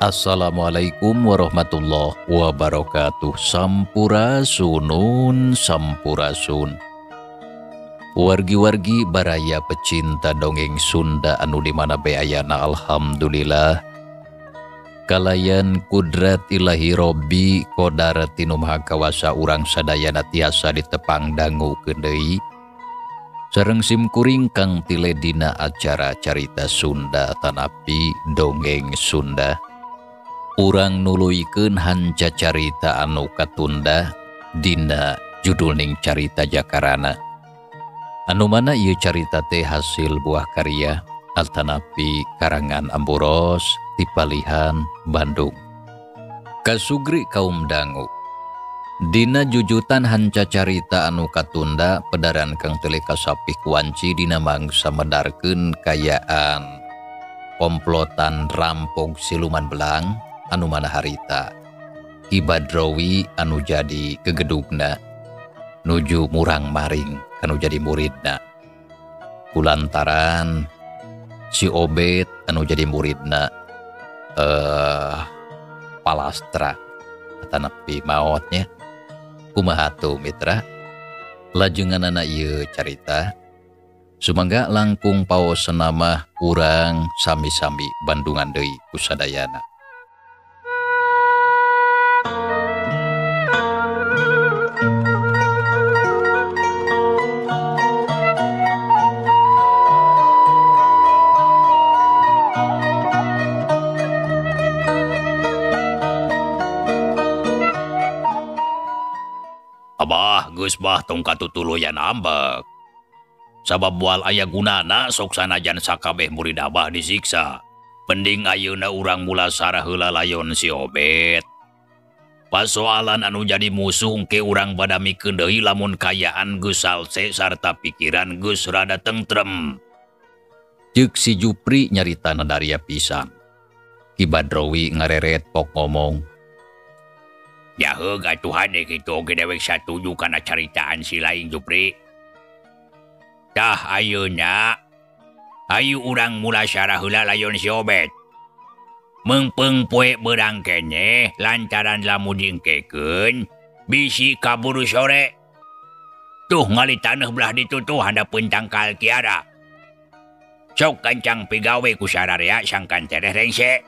Assalamualaikum warahmatullahi wabarakatuh. Sampurasunun sampurasun. Wargi-wargi baraya pecinta dongeng Sunda anu di mana bae ayana, alhamdulillah. Kalayan kudrat ilahi Robbi kodarat tinu maha kawasa urang sadayana tiasa ditepang dangu deui. Sareng simkuring kang tiledina acara carita Sunda tanapi dongeng Sunda. Urang nuluykeun hanca carita anu katunda dina judulning carita Jakarana. Anu mana ieu carita teh hasil buah karya atanapi karangan Amburos ti Palihan Bandung. Kasugri kaum dangu. Dina jujutan hanca carita anu katunda pedaran kang teu kasapih kuanci dina mangsa medarkeun kayaan komplotan rampok siluman belang anu mana harita Ki Badrowi anu jadi gegedugna nuju murang maring anu jadi muridna kulantaran si Obet anu jadi muridna palastra tanapi maotnya. Kumaha tuh mitra lajenganana ieu carita sumangga langkung paos senamah urang sami-sami bandungan deui kusadayana. Abah geus bah tong katutuluyan ambek. Sabab moal aya gunana sok sanajan sakabeh murid abah disiksa. Mending ayeuna urang mulasara heula layon si Obet. Pasoalan anu jadi musuh engke urang badamikeun deui lamun kayaan geus salse sarta pikiran geus rada tentrem. Ceuk si Jupri nyaritana daria pisan. Ki Badrowi ngareret pok ngomong. Ya heug atuh hade kitu oge dewek satuju kana caritaan si lain Jupri. Tah ayeuna ayu urang mulasara heula layon si Obet. Meungpeung poe beurang keneh lantaran lamun diengkekeun bisi kaburu sore. Tuh ngali taneuh belah ditu tuh handapeun tangkal kiara. Sok kancang pigawe ku sararea sangkan tereh rengse.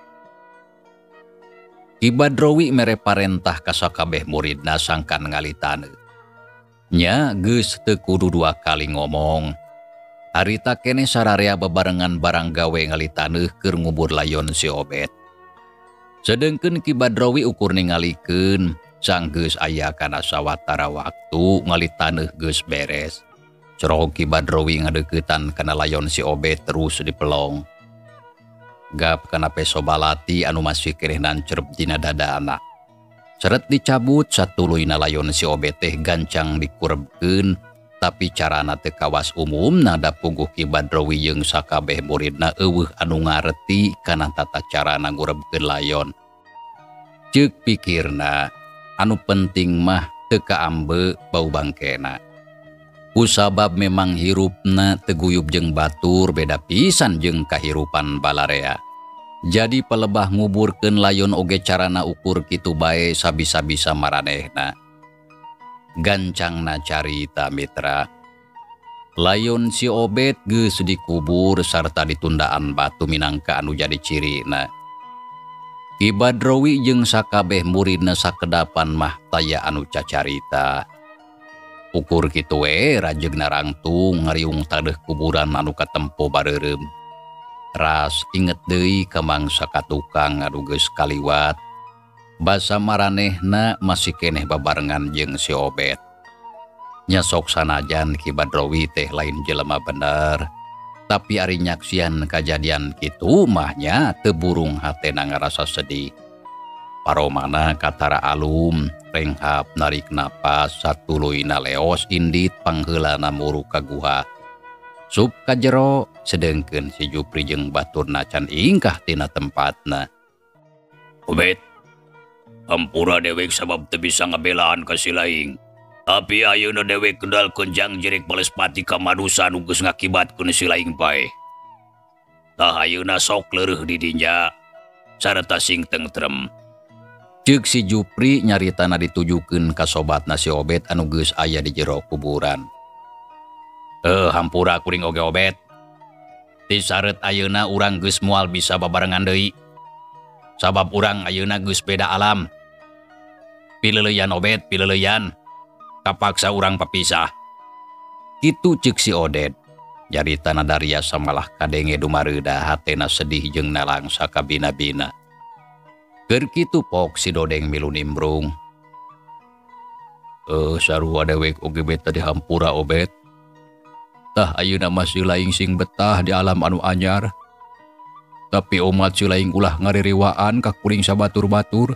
Ki Badrowi mere parentah ka sakabeh muridna sangkan ngali taneuh. Nya geus teu kudu dua kali ngomong. Harita keneh sararea bebarengan barang gawe ngali taneuh keur ngubur layon si Obet. Sedengkeun Ki Badrowi ukur ningalikeun sanggeus aya kana sawatara waktu ngali taneuh geus beres. Cerog Ki Badrowi ngadeuketan kana layon si Obet terus dipelong. Gap kana peso balati anu masih keneh nancerep dina dada anak. Seret dicabut satuluyna layon si Obet teh gancang dikurebkeun, tapi carana teu kawas umumna da puguh Ki Badrowi jeung sakabeh muridna eueuh anu ngareti kana tata carana ngurebkeun layon. Ceuk pikirna anu penting mah teu kaambe bau bangkena. Kusabab memang hirupna teguyub jeung batur beda pisan jeung kahirupan balarea. Jadi pelebah nguburkeun layon oge carana ukur kitu bae sabisa-bisa maranehna. Gancangna carita mitra. Layon si Obet geus dikubur sarta ditundaan batu minangka anu jadi cirina. Ki Badrowi jeung sakabeh muridna sakedapan mah taya anu cacarita. Ukur kitu we rajegna rangtung ngariung tadeuh kuburan anu katempo bareureum. Ras inget deui ka mangsa katukang anu geus kaliwat. Basa maranehna masih keneh babarengan jeung si Obet. Nya sok sanajan Ki Badrowi teh lain jelema bener, tapi ari nyaksian kajadian kitu mah nya teu burung hatena ngarasa sedih. Paromana katara alum, renghap narik napas satuluyna leos indit pangheulana muru ka guha. Sup ka jero sedengkeun si Jupri jeung baturna can ingkah tina tempatna. Obet, hampura dewek sabab teu bisa ngabelaan ka si laing. Tapi ayeuna dewek kendalkeun jangjirik Balespati ka manusa nu geus ngakibatkeun si laing paeh. Tah ayeuna sok leureuh di dinya. Sarta sing tentrem. Ceuk si Jupri nyaritana ditujukeun ka sobatna si Obet anu geus aya di jero kuburan. Hampura kuring oge Obet. Ti sareut ayeuna urang geus moal bisa babarengan deui. Sabab urang ayeuna geus beda alam. Pileuleyan Obet, pileuleyan. Kapaksa urang papisah. Kitu ceuk si Odet. Nyaritana daria samalah kadenge dumareuda hatena sedih jeung nalangsa kabina-bina. Keur kitu pok si Dodeng milu nimbrung. Sarua dewek oge beta dihampura Obet. Tah ayeuna mah si laing sing betah di alam anu anyar. Tapi omat si laing ulah ngaririwaan ka kuring sabatur-batur.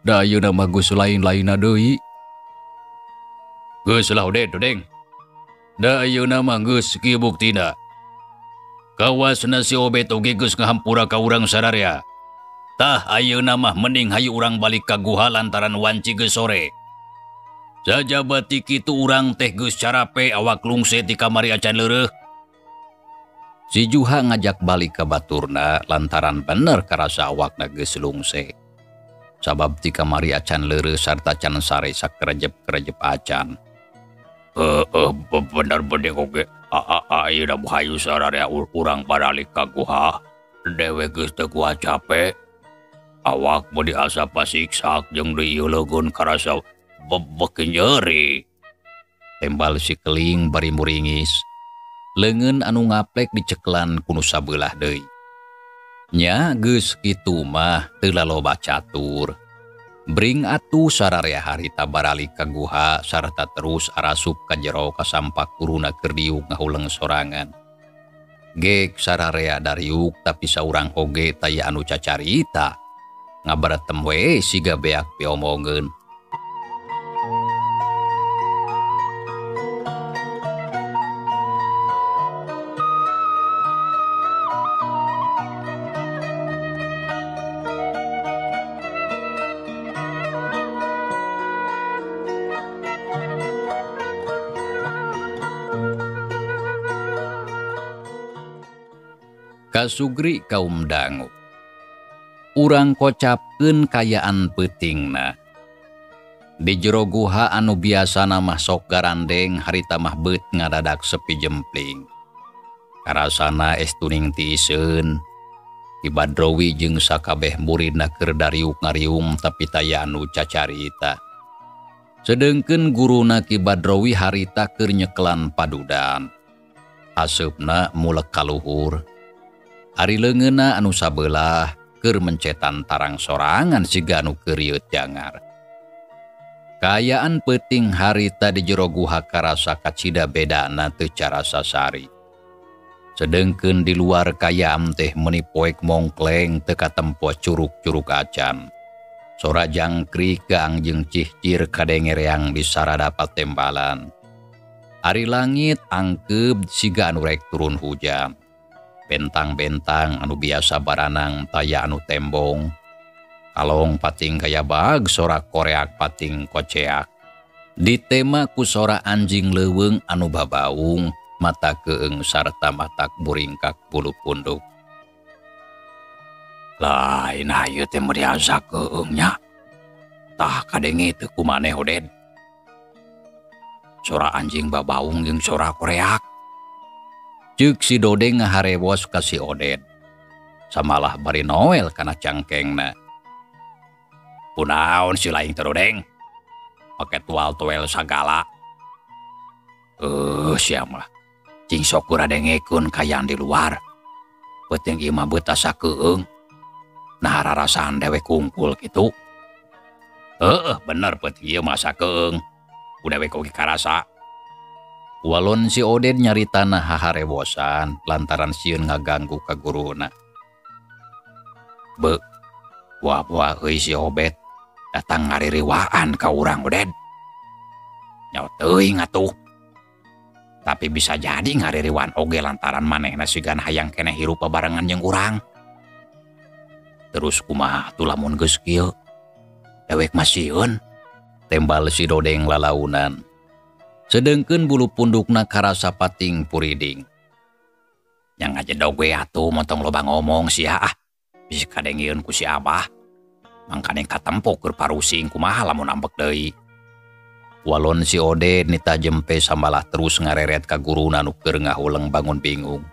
Da ayeuna mah geus lain-lainna deui. Geus lah Oded, Dodeng. Da ayeuna mah geus kieu buktina. Kawasna si Obet oge geus ngahampura ka urang sararea. Tah ayeuna mah mending hayu urang balik ka guha lantaran wanci geus sore. Sajaba ti kitu urang teh geus carape awak lungse ti kamari acan leureuh. Si Juha ngajak balik ka baturna lantaran bener karasa awakna geus lungse. Sabab ti kamari acan leureuh sarta can sare sakerejep-kerejep acan. Bener bener oge. Ayeuna hayu sararea urang baralik ka guha. Dewek geus teu kuat capek. Awak mau diasa pasiksak jeung diieuleun karasa bebeki nyeri. Tembal si Keling bari muringis. Leungeun anu ngaplek diceklan ku nu sabelah deui. Nya geus kitu mah teu laloba catur. Bring atuh sararea harita baralik ka guha sarta terus arasup ka jero ka sampak guruna keur diuk ngahuleng sorangan. Gek sararea dariuk tapi saurang oge taya anu cacarita. Ngabaretem we siga beak piomongeun. Kasugri kaum dangu. Urang kocapkeun kayaan peutingna. Di jero guha anu biasana mah sok garandeng harita mah beut ngadadak sepi jempling. Karasana es tuning tiiseun. Ki Badrowi jeung sakabeh muridna keur dariuk ngariung tapi taya anu cacarita. Sedengkeun guruna Ki Badrowi harita keur nyekelan padudan. Aseupna mulek kaluhur. Ari leungeunna anu sabelah keur mencetan tarang sorangan siga anu keur rieut jangar. Kaayaan peuting harita di jero guha karasa kacida bedana teu carasa sari. Sedengkeun di luar kayam teh meuni poek mongkleng teu katempo curug-curug acan. Sora jangkrik gaang jeung cihcir kadengereang di sarada patembalan. Ari langit angkeub siga anu rek turun hujan. Bentang-bentang anu biasa baranang taya anu tembong. Kalong pating kaya bag sora koreak pating koceak. Ditema ku sora anjing leuweung anu babaung, mata keeng sarta matak buringkak bulu punduk. Lain hayu teh meuni asa keung nya. Tah kadenge teu kumaneh Oded. Sora anjing babaung jeung sora koreak. Ceuk si Dodeng ngaharewos ka si Oded. Samalah bari noel kana cangkengna. Kunaon si laing teh Dodeng? Pake tual-tuel sagala. Sia mah. Cing sok geura dengekeun kayaan di luar. Peuting ieu mah beut asa keung. Nah rarasaan dewek kungkul kitu. Heueuh bener peuting ieu mah asa keung. Ku dewek oge karasa. Walon si Oded nyaritana haharewosan lantaran sieun ngaganggu ka guruna. Be, wah-wah euy si Obet datang ngaririwaan ka urang Oded. Nyawa teuing atuh. Tapi bisa jadi ngaririwaan oge lantaran manehna sigan hayang keneh hirup babarengan jeung urang. Terus kumaha atuh lamun geus kieu? Dewek mah sieun. Tembal si Dodeng lalaunan. Sedengkeun bulu pundukna karasa pating puriding. Yang ngajedog we atuh montong loba ngomong sia ah. Bisi kadengieun ku si Abah. Mangkane katempo keur parusing kumaha lamun ambek deui. Walon si Oded nita jempe sambalah terus ngareret ka guruna nu keur ngahuleng bangun bingung.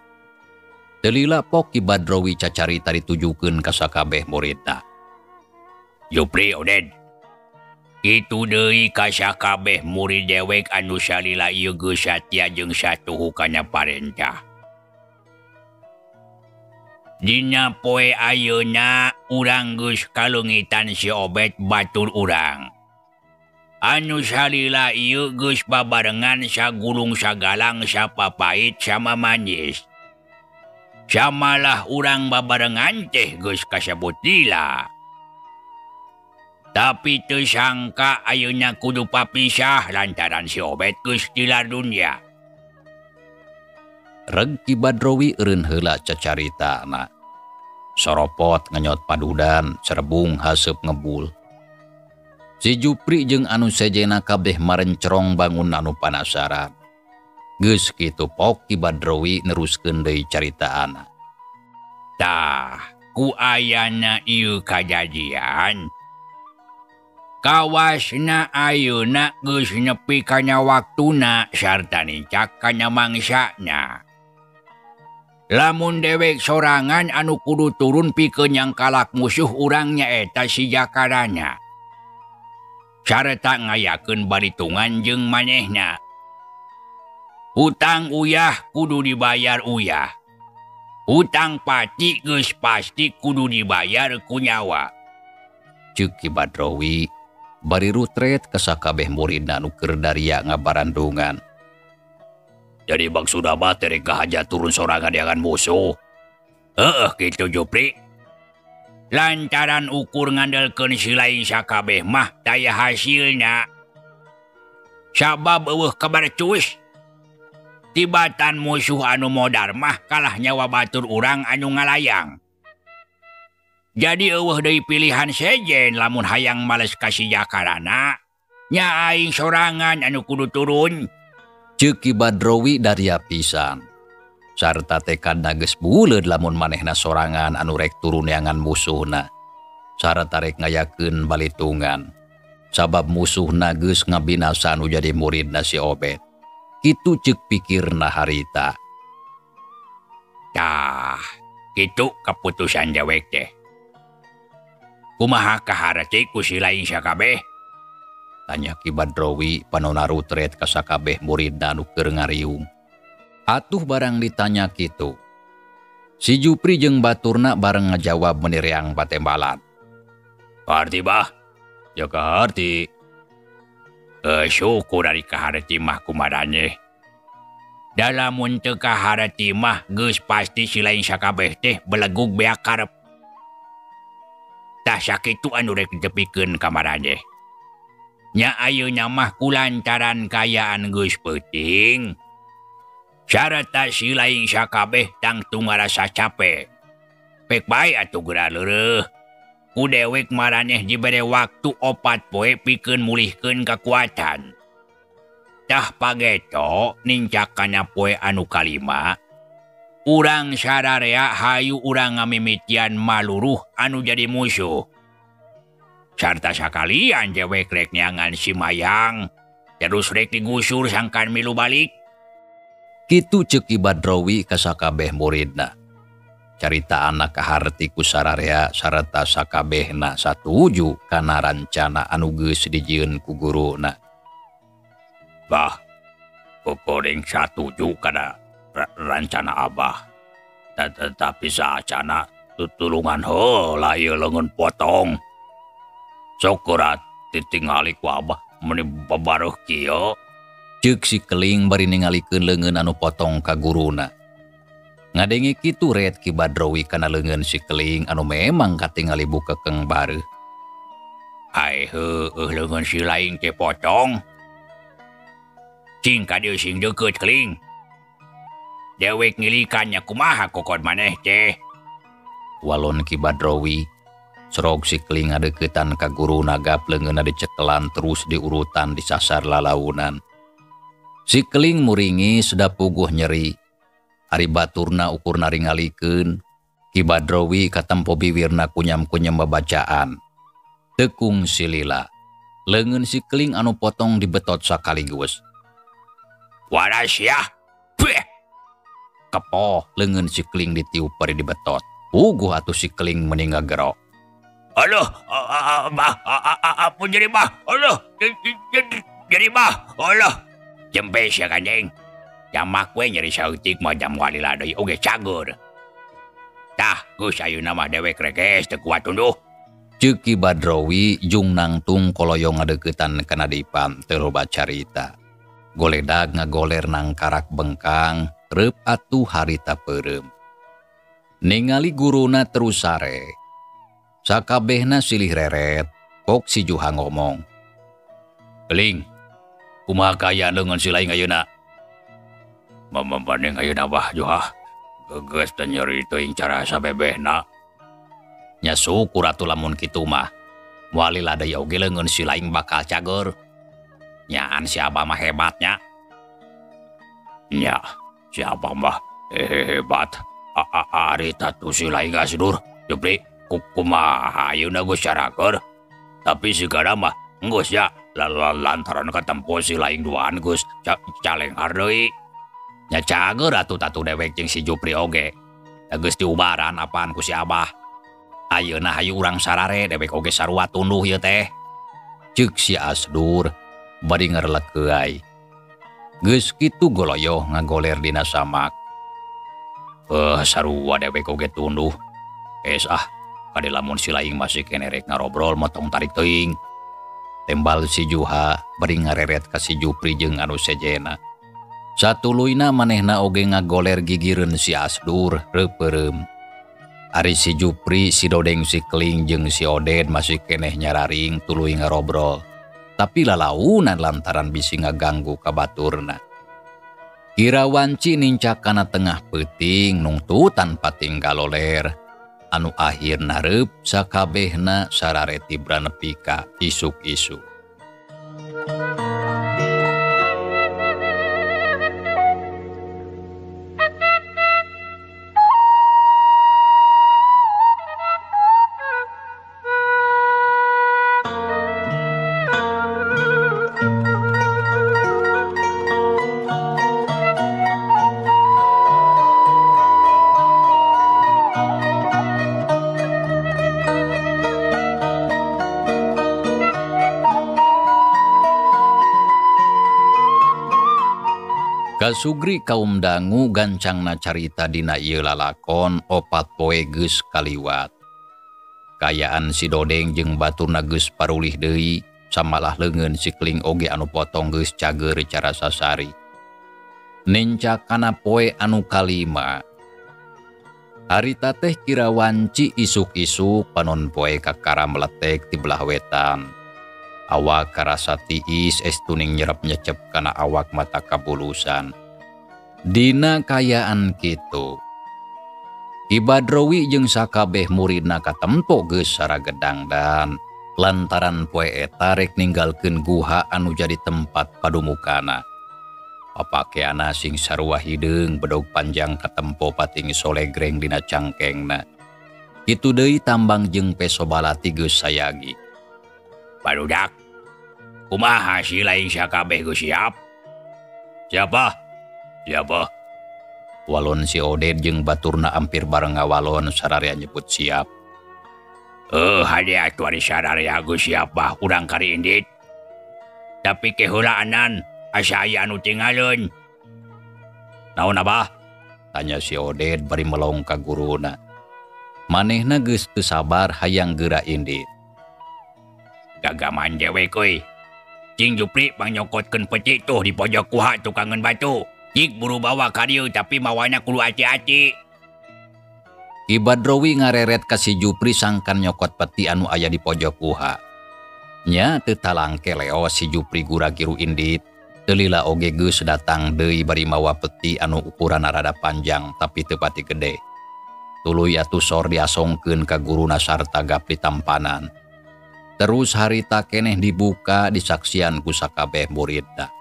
Teu lila pok Ki Badrowi cacarita ditujukeun ka sakabeh muridna. Jupri Oded. Kitu deui ka sakabeh murid dewek anu salila ieu geus satia jeung satuhu kana parentah. Dina poe ayeuna urang geus kaleungitan si Obet batur urang. Anu salila ieu geus babarengan sagulung sagalang sapapait sama manis. Samalah urang babarengan teh geus kasebut lila. Tapi teu sangka ayeuna kudu papisah lantaran si Obet geus tilar dunya. Reg Ki Badrowi eureun heula cacaritana. Soropot ngenyot padudan, cerebung haseup ngebul. Si Jupri jeung anu sejena kabeh marencerong bangun anu panasaran. Geus kitu pok Ki Badrowi neruskeun deui caritaana. Tah, ku ayana ieu kajadian. Kawasna ayeuna geus nepi kana waktuna sarta nincak kana mangsana. Lamun dewek sorangan anu kudu turun pikeun nyangkalak musuh urang nyaeta si Jakarana. Sarta ngayakeun baritungan jeung manehna. Hutang uyah kudu dibayar uyah. Hutang pati geus pasti kudu dibayar ku nyawa. Ceuk Ki Badrowi bari rutret ka sakabeh muridna nu keur daria ngabarandungan. Jadi maksudna mah teh rek haja turun sorangan diangan musuh. Heeh kitu Jupri. Lantaran ukur ngandelkeun si lain sakabeh mah daya hasilna. Sabab eueuh kabar cuis. Tibatan musuh anu modar mah kalah nyawa batur urang anu ngalayang. Jadi eueuh deui pilihan sejen lamun hayang males ka si Jakarana, nya aing sorangan anu kudu turun. Ceuk Ki Badrowi daria pisan. Sarta tekadna geus buleud lamun manehna sorangan anu rek turun neangan musuhna. Sarta rek ngayakeun balitungan. Sabab musuhna geus ngabinasa anu jadi muridna si Obet. Kitu ceuk pikirna harita. Tah, kitu keputusan dewek teh. Kumaha kaharti ku si lain sakabeh? Tanya Ki Badrowi panona rutret ka sakabeh muridna anu keur ngariung. Atuh barang ditanya kitu. Si Jupri jeung baturna bareng ngajawab meni reang patembalan. Kaharti bah? Ya kaharti. Syukur ari kaharti mah kumaraneh. Dalamun teu kaharti mah geus pasti si lain sakabeh teh belegug beak karep. Tah sakitu anu rek ditepikeun ka maraneh. Nya ayeuna mah kulantaran kayaan geus peuting. Sarta si lain sakabeh tangtu ngarasa cape. Pek bae atuh geura leureuh. Ku dewek maraneh dibere waktu 4 poe pikeun mulihkeun kakuatan. Tah pageto nincak kana poe anu kalima. Urang sararea hayu urang ngamimitian maluruh anu jadi musuh. Sarta sakalian dewek rek neangan si Mayang. Terus rek digusur sangkan milu balik. Kitu ceuk Ki Badrowi ka sakabeh muridna. Carita anak kaharti ku sararea sarta sakabehna satuju kana rancana anu geus dijieun ku guruna. Bah, kokoring satuju kana rancana Abah. Tetapi saacana tutulungan heula ieu leungeun potong. Sokurat ditingali ku Abah meni babaruh kieu. Ceuk si Keling bari ningalikeun leungeun anu potong ka guruna. Ngadenge kitu ret Ki Badrowi kana leungeun si Keling anu memang katingali bukekeng bareuh. Ai heueuh leungeun si lain teh potong. Cing ka dieu sing deukeut Keling. Dewek ngilikan nya kumaha kokod maneh teh. Walon Ki Badrowi serog si Keling ngadeuketan ka guruna gap leungeunna dicekelan terus diurutan disasar lalaunan. Si Keling muringis da puguh nyeri. Ari baturna ukur naringalikeun, Ki Badrowi katempo biwirna kunyam-kunyam babacaan. Tekung silila. Leungeun si Keling anu potong dibetot sakaligus. Waras ya. Beh. Kepoh leungeun si Keling ditiup bari dibetot. Puguh atuh si Keling meni ngagero. Aduh, bah, ampun jadi bah. Aduh, jadi bah. Aduh. Jempe sia kanjeng. Jamak we nyeri saeutik mah jam walila deui oge cager. Tah, geus ayeuna mah dewek rekes teu kuat tunduh. Ceuk Ki Badrowi jung nangtung koloyong ngadeuketan kana dipan teu loba carita. Goledag ngagoler nangkarak bengkang, reup atuh harita peureum. Ningali guruna terus sare. Sakabehna silih reret, kok si Juha ngomong. Keling, kumaha kaayaan leungeun si laing ayeuna? Mamanding ayeuna bah Juha. Geus teu nyeri teuing cara sabebehna. Nya syukur atuh lamun kitu mah. Moal lila deui oge leungeun si laing bakal cager. Nyaan si Abah mah hebatnya. Nya, si Abah mah hebat. Ari tatu si laing asdur. Jupri, kumaha ayeuna geus caraker. Tapi sigana mah geus ya lantaran katempo si laing duaan geus calenghar deui. Nya cager atuh tatu dewek jeung si Jupri oge. Da geus diubaran apaan ku si Abah. Ayeuna hayu urang sarare dewek oge sarua tunduh ieu teh. Ceuk si Asdur bari ngerlekeuai. Geus kitu goloyoh ngagoler dina samak. Sarua dewek oge tunduh. Es ah, kade lamun si laing masih keneh rek ngarobrol motong tarik teuing. Tembal si Juha bari ngareret ka si Jupri jeung anu sejena. Satuluyna manehna oge ngagoler gigireun si Asdur reupeureum. Ari si Jupri, si Dodeng, si Keling jeung si Oded masih keneh nyararing tuluy ngarobrol. Tapi lalaunan lantaran bisi ngaganggu ka baturna. Kira wanci nincak kana tengah peuting nungtutan pating galoler. Anu akhirna reup sakabehna sarare tibra nepi ka isuk-isuk. Kasugri kaum dangu gancangna carita dina ieu lalakon opat poe geus kaliwat. Kayaan si Dodeng jeung baturna geus parulih deui, samalah leungeun si Keling oge anu potong geus cager cara sasari. Nincak kana poe anu kalima. Harita teh kira wanci isuk-isuk panon poe kakara meletek ti belah wetan. Awak karasa tiis es tuning nyerep nyecep kana awak mata kabulusan. Dina kayaan kitu. Ki Badrowi jeung sakabeh muridna katempo geus saragedangdan lantaran poe eta rek ninggalkeun guha anu jadi tempat padumukana. Papakeana sing sarua hideung bedog panjang katempo pating solegreng dina cangkengna. Kitu deui tambang jeung peso balati geus sayagi. Barudak, kumaha si laing sakabeh geus siap? Siapa? Siapa? Walon si Oded jeung baturna ampir bareng ngawalon sararea nyebut siap. Hade atuh ari sararea geus siap bah urang kari indit. Tapi keheulaanan asa aya anu tingaleun. Naon Abah? Tanya si Oded bari melong ka guruna. Manehna geus teu sabar hayang geura indit. Gagaman dewek euy. Cing Jupri pangnyokotkeun peti tuh di pojok kuha tukangeun batu. Cik buru bawa ka dieu tapi mawana kudu ati-ati. Ki Badrowi ngareret ka si Jupri sangkan nyokot peti anu aya di pojok kuha. Nya teu talangke leo si Jupri gura-giru indit. Teu lila oge geus datang deui bari mawa peti anu ukuranna rada panjang tapi teu pati gede. Tuluy atuh sor diasongkeun ka guruna sarta gap ditampanan. Terus harita keneh dibuka disaksian ku sakabeh muridna.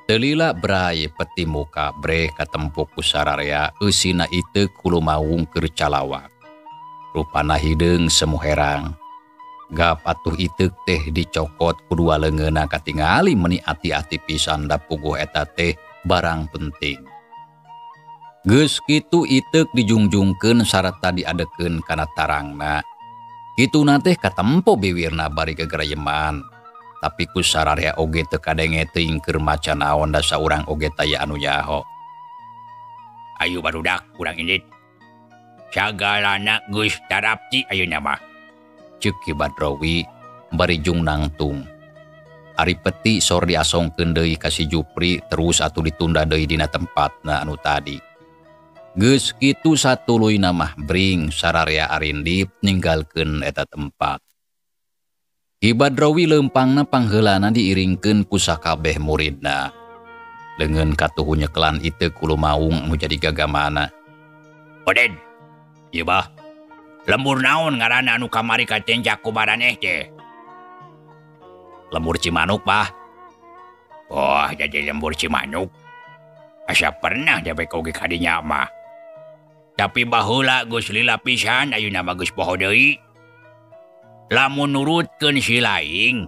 Teu lila bray peti muka breh katempuk ku sararea eusina iteuk hulu maung keur calawak. Rupana hideung semu herang. Gap atuh iteuk teh dicokot ku dua leungeunna katingali meuni ati-ati pisan da puguh eta teh barang penting. Geus kitu iteuk dijungjungkeun sarta diadekeun kana tarangna. Kituna teh katempo biwirna bari gagerayeman. Tapi ku sararea oge teu kadenge teuing keur maca naon da saurang oge taya anu nyaho. Ayo barudak urang indit. Sagalana geus tarapti ayeuna mah. Ceuk Ki Badrowi bari jung nangtung. Ari peti sor diasongkeun deui ka si Jupri terus atuh ditunda deui dina tempatna anu tadi. Geus kitu satuluyna mah bring sararea arindip ninggalkeun eta tempat. Ki Badrowi leumpangna pangheulana diiringkeun ku sakabeh muridna. Leungeun katuhu nyekelan iteuk ku lumaung anu jadi gagamana. Oden, ieu bah. Lembur naon ngaranna anu kamari katencak ku baraneh teh? Lembur Cimanuk, Bah. Oh, jadi lembur Cimanuk. Asa pernah dewek oge kadinya mah. Tapi baheula geus lila pisan ayeuna mah geus poho deui. Lamun nurutkeun si Laing,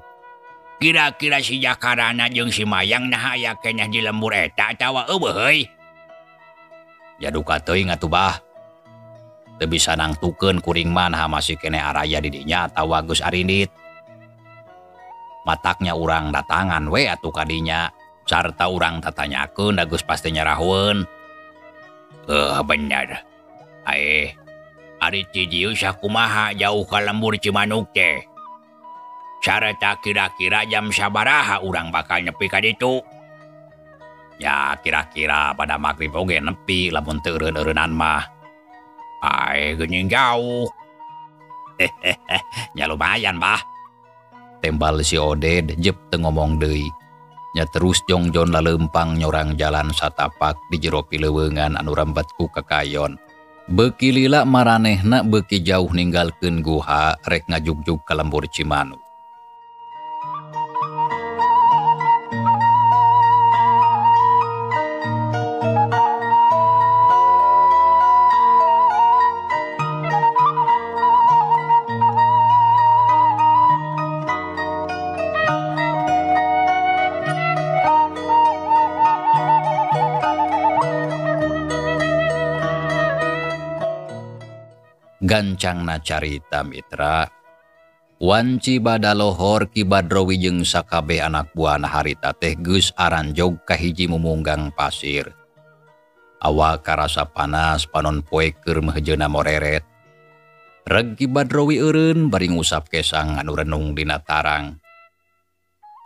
kira-kira si Jakarana jeung si Mayang naha aya keneh di lembur eta atawa eueuh heuy. Ya duka teuing atuh, Bah. Teu bisa nangtukeun kuring mah naha masih keneh araya di dinya atawa geus arindit. Mataknya urang datangan we atuh kadinya sarta urang tatanyakeun da geus pasti nyarahoeun. Bener. Aeh, ari ti dieu sakumaha jauh ka lembur Cimanuk teh? Sarta kira-kira jam sabaraha urang bakal nepi ka ditu? Ya kira-kira pada magrib oge nepi lamun teu eureun-eureunan mah. Ae geuning jauh. Nya lumayan, Bah. Tembal si Oded jep teu ngomong deui. Nya terus jongjon laleumpang nyorang jalan satapak di jero pileuweungan anu rembet ku kakayon. Beuki lila maranehna beuki jauh ninggalkeun guha rek ngajugjug ka lembur Cimanuk. Gancangna carita mitra wanci badalohor Ki Badrowi jeung sakabeh anak buahna harita teh geus aranjog ka hiji mumunggang pasir. Awak karasa panas panon poe keur meuhjeuna moreret. Reg Ki Badrowi eureun bari ngusap kesang anu renung dina tarang.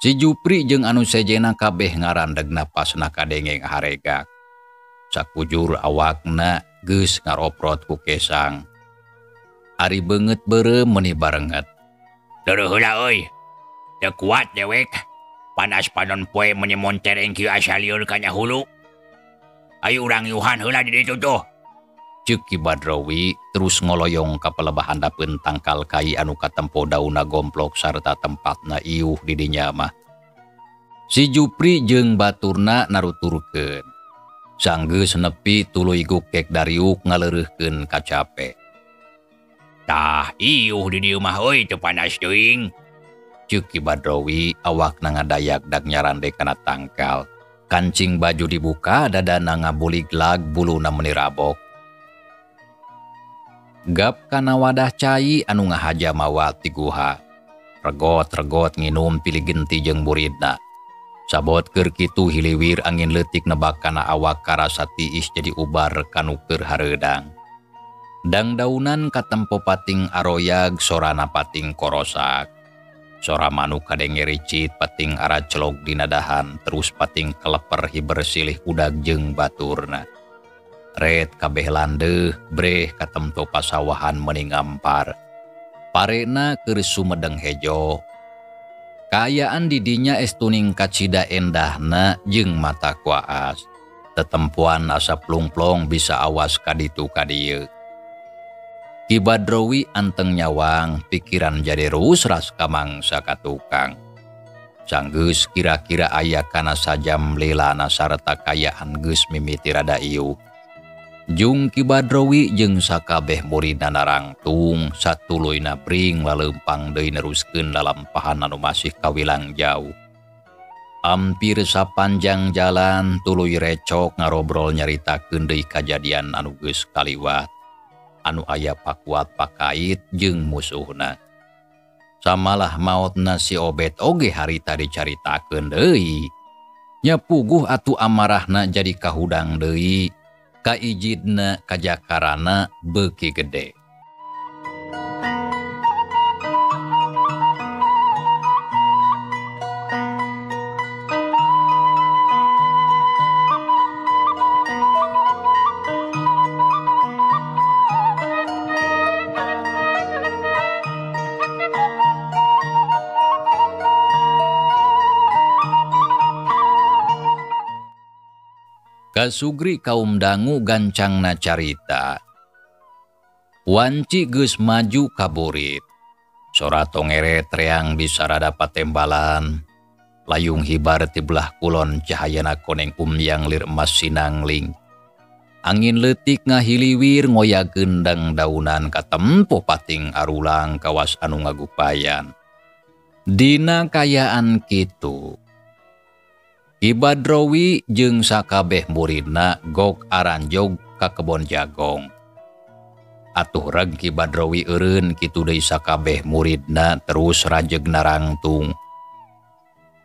Si Jupri jeung anu sejena kabeh ngarandeg napasna kadenge ngaharegak. Sakujur awakna geus ngaroprot ku kesang. Ari beungeut beureum meuni barenget. Deureut heula euy. Teu kuat dewek. Panas panon poe meuni montereng kieu asa lieur ka nya hulu. Ayo urang yuhan heula di ditu tuh. Ceuk Ki Badrowi terus ngoloyong ka pelebah handapeun tangkal kai anu katempo daunna gomplok sarta tempatna iuh di dinya mah. Si Jupri jeung baturna naruturkeun. Sanggeus nepi tuluy gukek dariuk ngaleureurkeun kacape. Tah iuh di dieu mah euy teu panas teuing. Ceuk Ki Badrowi awakna ngadayak-dak nyarande kana tangkal. Kancing baju dibuka dadana ngabuliglag buluna meuni rabok. Gap kana wadah cai anu ngahaja mawa ti guha. Regot-regot nginum pilih genti jeung muridna. Sabot keur kitu hiliwir angin leutik nebak kana awak karasa tiis jadi ubar kanu keur hareudang. Dangdaunan katempo pating aroyag sorana pating korosak. Sora manuk kadenge ricit pating aracelog dina dahan terus pating keleper hiber silih udag jeung baturna. Ret kabeh landeuh breh katemto pasawahan meuni ngampar. Parena keur sumedeng hejo. Kaayaan di dinya estuning kacida endahna jeung mata kuaas. Tetempuan asa plung-plong bisa awas kaditu kadieu. Ki Badrowi anteng nyawang pikiran jadi rusras kamangsa ka tukang. Sanggeus kira-kira aya kana sajam lilana sarta kayaan geus mimiti rada iuh. Jung Ki Badrowi jeung sakabeh muridna narangtung satuluyna bring laleumpang deui neruskeun lalampahan anu masih kawilang jauh. Hampir sapanjang jalan tuluy recok ngarobrol nyaritakeun deui kajadian anu geus kaliwat anu aya pakuat pakait jeung musuhna. Samalah maotna si Obet oge harita dicaritakeun deui. Nya puguh atuh amarahna jadi kahudang deui, kaijidna kajakarana beuki gede. Kasugri kaum dangu gancangna carita. Wanci geus maju kaburit. Sora tongeret reang di sarada patembalan. Layung hibar ti belah kulon cahayana koneng umyang lir emas sinangling. Angin leutik ngahiliwir ngoyakeun dang daunan katempo pating arulang kawas anu ngagupayan. Dina kayaan kitu, Ki Badrowi jeung sakabeh muridna gok aranjog ka kebon jagong. Atuh reg Ki Badrowi eureun kitu deui sakabeh muridna terus rajeg narangtung.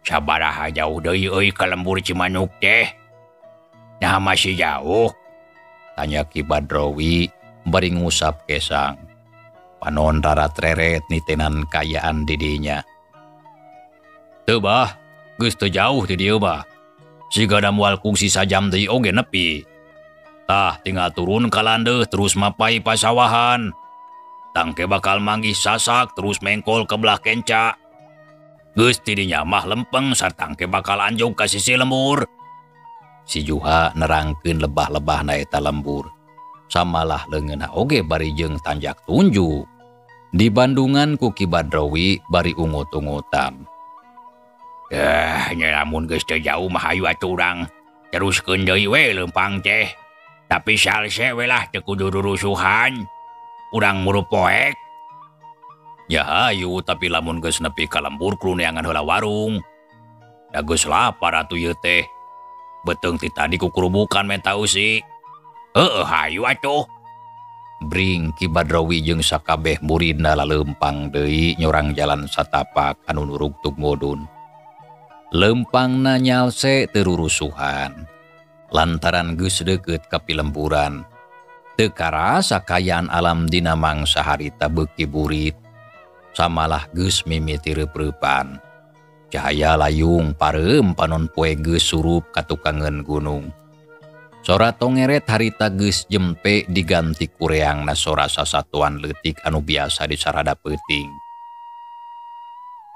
Sabaraha jauh deui euy ka lembur Cimanuk teh? Nah masih jauh? Tanya Ki Badrowi bari ngusap kesang. Panon rarat-reret nitenan kayaan didinya. Teu bah, geus teu jauh di dieu mah. Siga da moal kungsi sajam deui oge nepi. Tah tinggal turun ka landeuh terus mapai pasawahan. Tangke bakal manggih sasak terus mengkol ke belah kenca. Geus ti dinya mah lempeng sartangke bakal anjog ka sisi lembur. Si Juha nerangkeun lebah-lebahna eta lembur. Samalah leungeunna oge bari jeung tanjak tunjuk. Di Bandungan ku Ki Badrowi bari ungut-ungutan. Nya lamun geus teu jauh mah hayu atuh urang teruskeun deui we leumpang teh. Tapi salse we lah teu kudu rurusuhan. Urang muru poek. Ya hayu tapi lamun geus nepi ka lembur kudu neangan heula warung. Da geus lapar atuh ieu teh. Beuteung ti tadi kukurubukan menta eusi. Heueuh hayu atuh. Bring Ki Badrowi jeung sakabeh muridna laleumpang deui nyorang jalan satapak anu nurugtug mudun. Lempangna nyalse teu rurusuhan lantaran geus deukeut ka pilemburan. Teu karasa kayaan alam dina mangsa harita beuki burit. Samalah geus mimiti reup-reupan. Cahaya layung pareum panon poe geus surup ka tukangeun gunung. Sora tongeret harita geus jempe diganti kureangna sora sasatuan leutik anu biasa disarada peuting.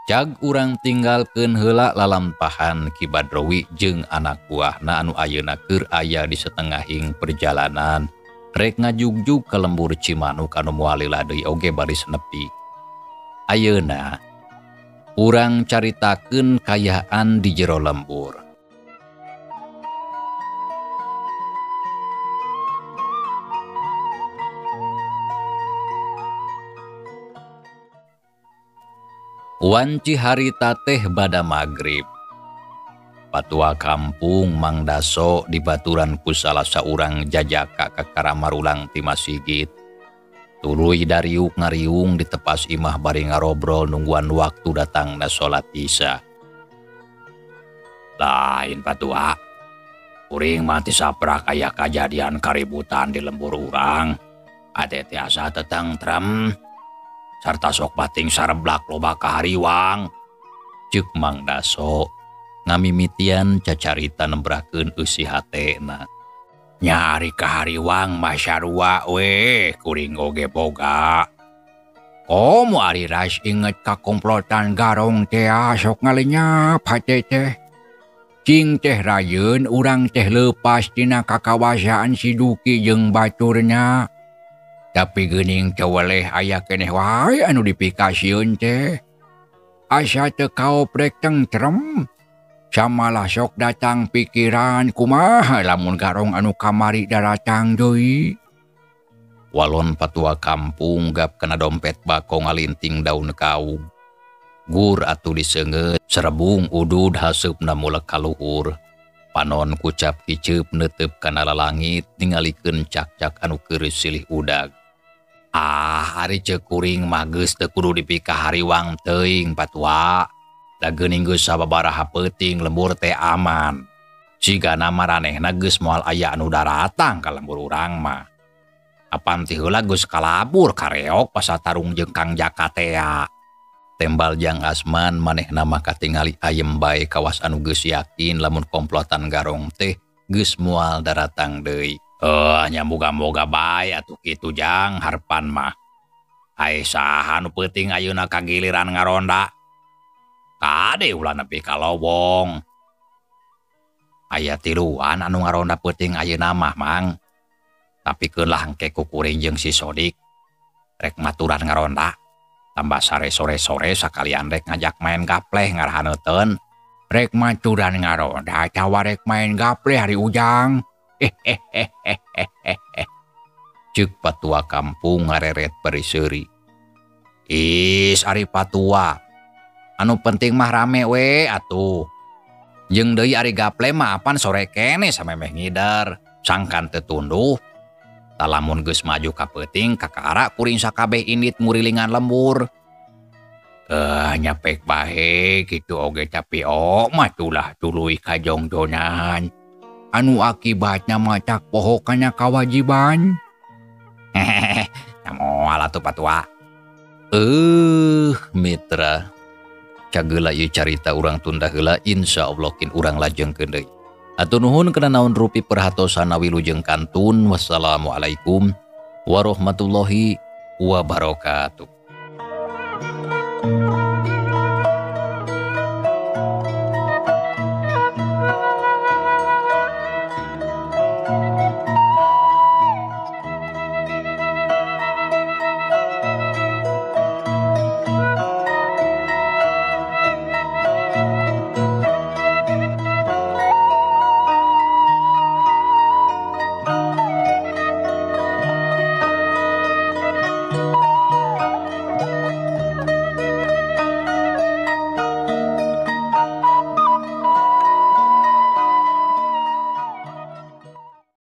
Cag urang tinggalkeun heula lalampahan Ki Badrowi jeung anak buahna anu ayeuna keur aya di setengahing perjalanan rek ngajugjug ka lembur Cimanuk anu moal lila deui oge baris nepi. Ayeuna urang caritakeun kayaan di jero lembur. Wanci harita teh bada magrib. Patua kampung Mang Daso dibaturan ku salah saurang jajaka ka karamarulang ti masigit. Tuluy dariuk ngariung di tepas imah bari ngarobrol nungguan waktu datangna salat isya. Lain patua, kuring mah ti saprak aya kajadian kaributan di lembur urang. Ate tiasa tetangtrem. Sarta sok bating sareblak loba kahariwang. Ceuk Mang Daso ngamimitian cacarita nembrakeun eusi hatena. Nya ari kahariwang mah sarua we kuring oge boga. Komo ari ras inget ka komplotan garong teh sok ngalenyap hate teh. Cing teh rayeun urang teh leupas tina kakawasaan si Duki jeung baturna. Tapi geuning teu weleh aya keneh wae anu dipikasieun teh. Asa teu kaoprek tentrem. Samalah sok datang pikiran kumaha lamun Garong anu kamari daratang deui. Walon patua kampung gap kana dompet bako ngalinting daun kaung. Gur atuh diseungeut serebung udud haseupna mulek ka luhur. Panon kucap kiceup neuteup kana lalangit ningalikeun cakcak anu keureus silih udag. Ah, ari ceuk kuring mah geus teu kudu dipikahariwang teuing patua. Da geuning geus sababaraha peuting lembur teh aman. Cigana maranehna geus moal aya anu daratang ka lembur urang mah. Apan ti heula geus kalabur kareok pasatarung jeung Kang Jaka tea. Tembal Jang Asman manehna mah katingali ayem bae kawas anu geus yakin lamun komplotan Garong teh geus moal daratang deui. Nya moga-moga bae atuh kitu Jang harepan mah. Ai saha nu peuting ayeuna kagiliran ngaronda. Kade ulah nepi ka lowong. Aya tiluan anu ngaronda peuting ayeuna mah Mang. Tapi keun lah engke ku kuring jeung si Sodik rek maturan ngaronda. Tambah sare sore-sore sakalian rek ngajak main gapleh ngarahaneuteun. Rek maturan ngaronda atawa rek main gapleh hari Ujang. Ceuk patua kampung ngareret bari seuri. Is ari patua. Anu penting mah rame we atuh. Jeung deui ari gaple mah apan sore kene samemeh ngidar. Sangkan teu tunduh. Talamun geus maju ka peuting kakara kuring sakabeh indit ngurilingan lembur. Nyapek bae kitu oge tapi ok mah tulah tuluy kajongjonan. Anu akibatnya mah tak poho kana kawajiban. Hehehe, moal atuh patua. Mitra. Cageula ieu carita urang tunda heula insyaallah kin urang lajengkeun deui. Atur nuhun kana naon rupi perhatosana wilujeng kantun. Wassalamualaikum warahmatullahi wabarakatuh.